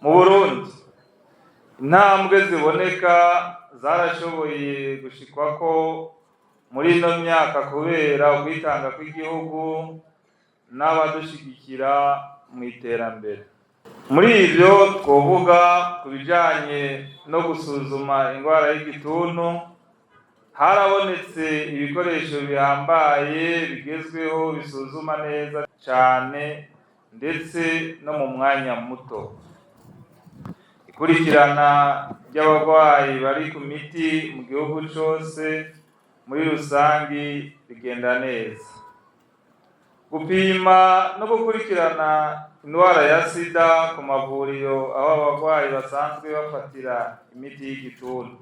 Mu Burundi, intambwe ziboneka zarashoboye gushikwako muri ino myaka kubera ukwitanga kw'igihugu n'abadushigikira mu iterambere. Muri ivyo twovuga ku bijanye no gusuzuma ingwara y'igituntu, harabonetse ibikoresho bihambaye bigezweho bisuzuma neza cane ndetse no mu mwanya muto. Ikurikirana ry'abarwayi bari ku miti mu gihugu cose muri rusangi rigenda neza. Gupima no gukurikirana indwara ya sida ku mavuriro aho abarwayi basanzwe bafatira imiti y'igituntu.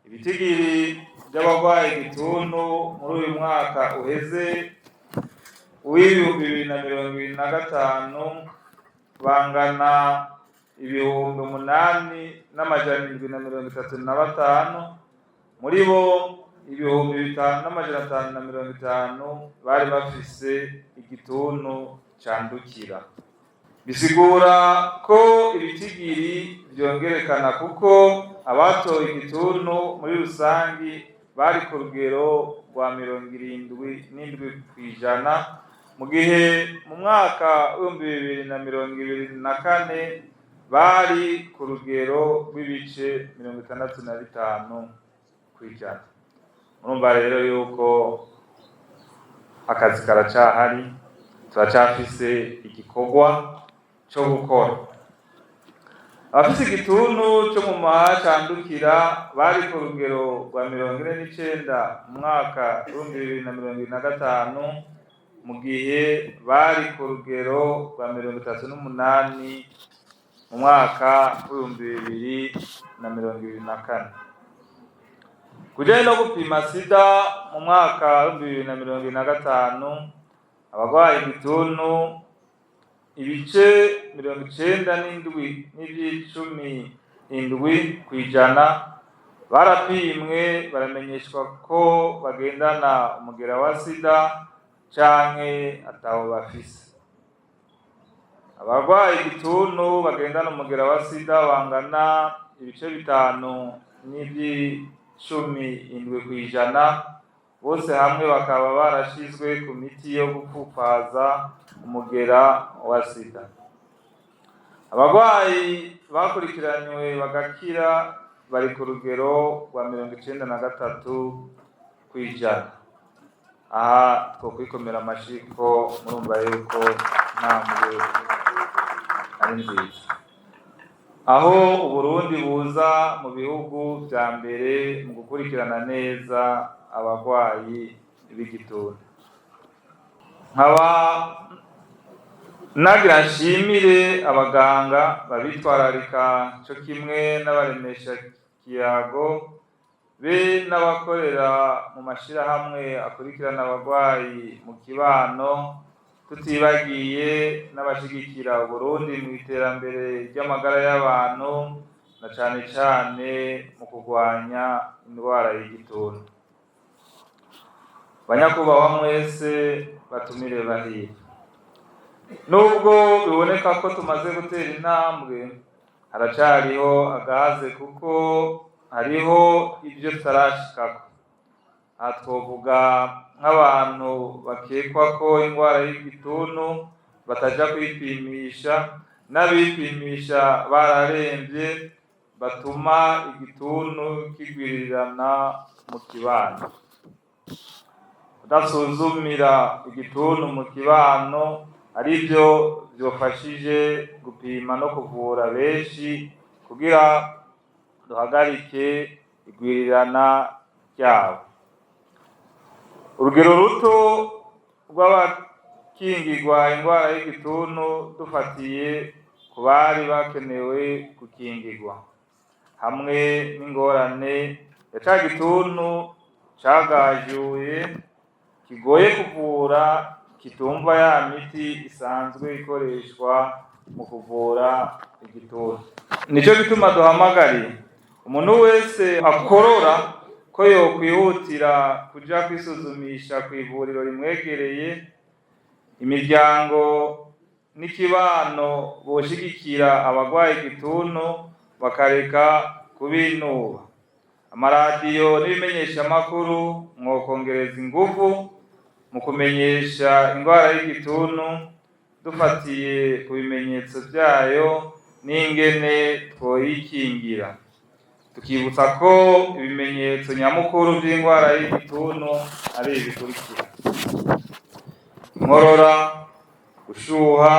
Ibitigiri vy'abarwaye igituntu muri uyu mwaka uheze uw'2025 bangana 8735, muri bo 5550 bari bafise igituntu candukira. Bisigura ko ibitigiri vyongerekana kuko abatowe igituntu muri rusangi bari ku rugero rwa 77%, mu gihe mu mwaka w'2024 bari ku rugero rw'ibice 65%. Murumva rero yuko akazi karacahari, turacafise igikorwa co gukora. Abafise igituntu co mu mahaha candukira bari ku rugero rwa 49 mu mwaka w'2025, mu gihe bari ku rugero rwa 38 mu mwaka w'2024. Kujanye no gupima sida, mu mwaka w'2025 abarwaye igituntu 97.7% barapimwe, baramenyeshwa ko bagendana umugera wa sida canke atawo bafise. Abarwaye igituntu bagendana umugera wa sida bangana 5.7%, bose hamwe bakaba barashizwe ku miti yo gupfupfaza umugera wa sida. Abarwayi bakurikiranywe bagakira bari ku rugero rwa 93%. Aha twokwikomera amashi ko murumva yuko intambwe ari nziza, aho Uburundi buza mu bihugu vya mbere mu gukurikirana neza abarwayi b'igituntu. Nkaba nagira nshimire abaganga babitwararika co kimwe n'abaremesha kiyago be n'abakorera mu mashirahamwe akurikirana abarwayi mu kibano, tutibagiye n'abashigikira Uburundi mu iterambere ry'amagara y'abantu na cane cane mu kurwanya indwara y'igituntu. Banyakubahwa mwese batumire bahire, nubwo biboneka ko tumaze gutera intambwe, haracariho agahaze kuko hariho ivyo tutarashikako. Aha twovuga nk'abantu bakekwa ko indwara y'igituntu bataja kwipimisha, n'abipimisha bararemvye, batuma igituntu kigwirirana mu kibano. Kudasuzumira igituntu mu kibano arivyo vyofashije gupima no kuvura benshi kugira duhagarike igwirirana ryabo. Urugero ruto rw'abakingirwa indwara y'igituntu dufatiye ku bari bakenewe gukingirwa, hamwe n'ingorane ya ca gituntu cagajuye kigoye kuvura, kitumva ya miti isanzwe ikoreshwa mu kuvura igituntu. Nico gituma duhamagariye umuntu wese akorora ko yokwihutira kuja kwisuzumisha kw'ivuriro rimwegereye. Imiryango n'ikibano boshigikira abagwaye igituntu bakareka kubinuba. Amaradiyo n'ibimenyeshamakuru mwokongereza inguvu mu kumenyesha indwara y'igituntu dufatiye ku bimenyetso vyayo n'ingene twoyikingira. Tukibutsa ko ibimenyetso nyamukuru vy'indwara y'igituntu ari ibi bikurikira: inkorora, gushuha,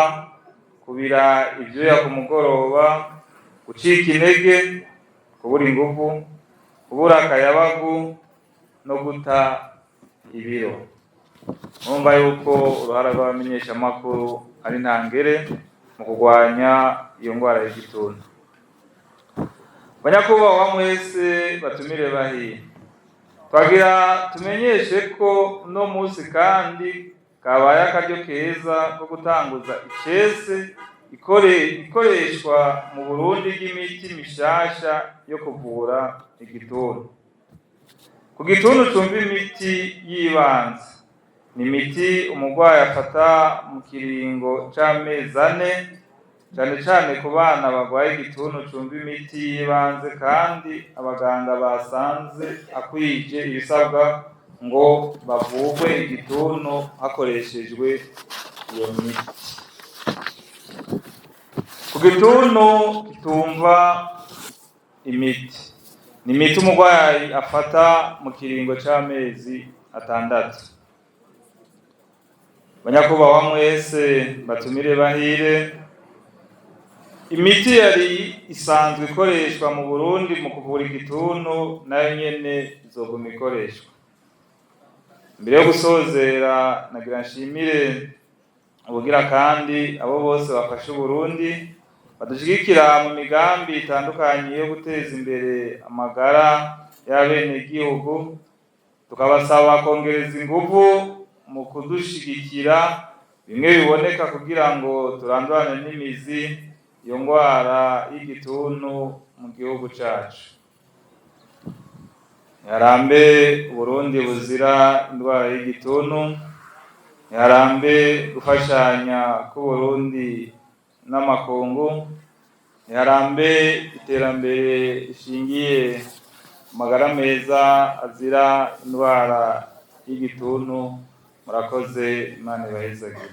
kubira ivyuya ku mugoroba, gucika intege, kubura inguvu, kubura akayabagu no guta ibiro. Murumva yuko uruhara rw'abamenyeshamakuru ari ntangere mu kurwanya iyo ndwara y'igituntu. Banyakubahwa mwese batumire bahiye, twagira tumenyeshe ko uno musi kandi kabaye akaryo keza ko gutanguza icese ikoreshwa mu Burundi ry'imiti mishasha yo kuvura igituntu. Ku gituntu cumva imiti y'ibanze ni imiti umurwayi afata mu kiringo c'amezi 4, cane cane ku bana barwaye igituntu cumva imiti y'ibanze kandi abaganga basanze akwije ibisabwa ngo bavurwe igituntu hakoreshejwe iyo miti. Ku gituntu kitumva imiti ni imiti umurwayi afata mu kiringo c'amezi 6. Banyakubahwa mwese batumire bahire, imiti yari isanzwe ikoreshwa mu Burundi mu kuvura igituntu nayo nyene izoguma ikoreshwa. Mbere yo gusozera nagira nshimire ubugira kandi abo bose bafasha Uburundi badushigikira mu migambi itandukanye yo guteza imbere amagara y'abenegihugu, tukabasaba kongereza inguvu mu kudushigikira bimwe biboneka kugira ngo turandurane n'imizi iyo ndwara y'igituntu mu gihugu cacu. Niharambe Uburundi buzira indwara y'igituntu, niharambe gufashanya k'Uburundi n'amakungu, niharambe iterambere rishingiye ku magara meza azira indwara y'igituntu. Murakoze, Imana ibahezagire.